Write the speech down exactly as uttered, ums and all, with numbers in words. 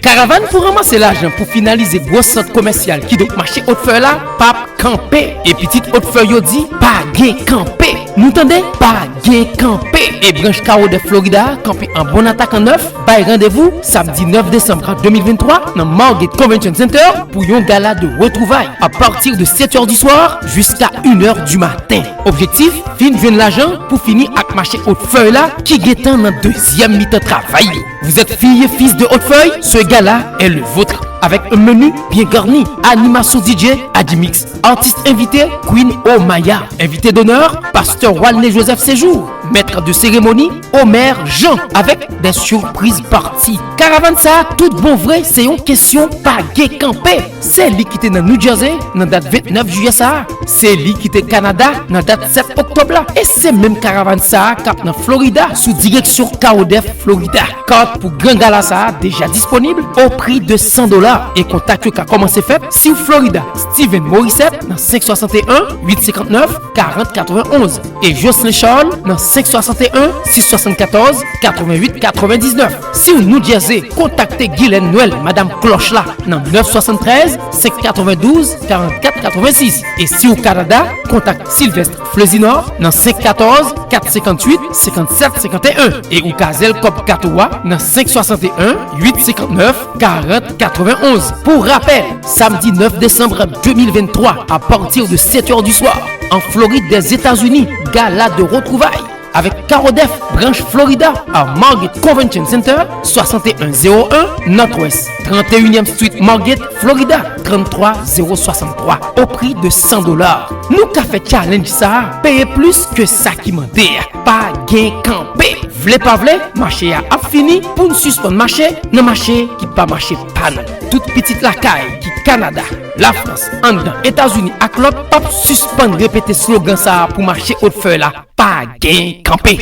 Karavàn pou ranmase lajan pou finalize gwo sant komèsyal, kidonk mache Haute Feuille la, p ap kanpe. E pitit Haute Feuille yo di, pa gen kanpe. Nou tande, pa gen kanpe. E branch Kawo de Florida kanpe an bon atakan nèf, bay randevou samdi nèf desanm de mil venntwa nan Margate Convention Center pou yon gala de retrouvailles à partir de sept heures du soir jusqu'à une heure du matin. Objektif, fin jwenn lajan pou fini ak mache Haute Feuille la ki gentan nan dezyèm mitan travay yo. Vous êtes fille et fils de Haute Feuille? Ce gala est le vôtre. Avec un menu bien garni, animation D J Adimix, artiste invité Queen Omaya, invité d'honneur Pasteur Walney Joseph Séjour, maître de cérémonie Omer Jean, avec des surprises parties. Karavàn sa a, tout bon vre, se yon kesyon pa gen kanpe. Se li ki te nan New Jersey nan dat vennèf jiyè sa a. Se li ki te Kanada nan dat sèt oktòb la. E se menm karavàn sa a k ap nan Florida sou direksyon Kawo de Florida. Kat pou gran gala sa a deja disponib o pri de san dola. E kontak yo ka kòmanse fèt si w Florida, Steven Morissette nan senk swasanteyen uit senkantnèf karant katrevenonz. E Jocelyn Charles nan senk swasanteyen sis swasannkatòz katrevenwit katrevendiznèf. Si w New Jersey, kontakte Guylaine Noël, Madanm Klòch la, nan nèf swasantrèz senk katrevendouz karannkat katrevensis. E si w Kanada, kontakte Sylvestre Fleusinor nan senk katòz kat senkantuit senkannsèt senkanteyen. E ou ka zèl kòb kat ou a nan senk swasanteyen uit senkantnèf karant katrevenonz. Pou rapèl, samdi nèf desanm de mil venntwa, à partir de sept heures du soir, en Floride des États-Unis, gala de retrouvailles avec Kawo Def, branch Florida, à Margate Convention Center, swasanteyen zewo en Northwest trannteyinyèm Street, Margate, Florida, tranntwa zewo swasanntwa, o pri de san dola. Nou ka fè challenge sa a, peye plis ke sa ki mande a. Pa gen kanpe. Vle pa vle, mache a ap fini pou n sispann mache nan mache ki pa mache pa nou. Tout pitit lakay ki Kanada, Lafrans, anndan Etazini ak lòt p ap sispann repete slogan sa a pou mache Haute Feuille la, pa gen kanpe.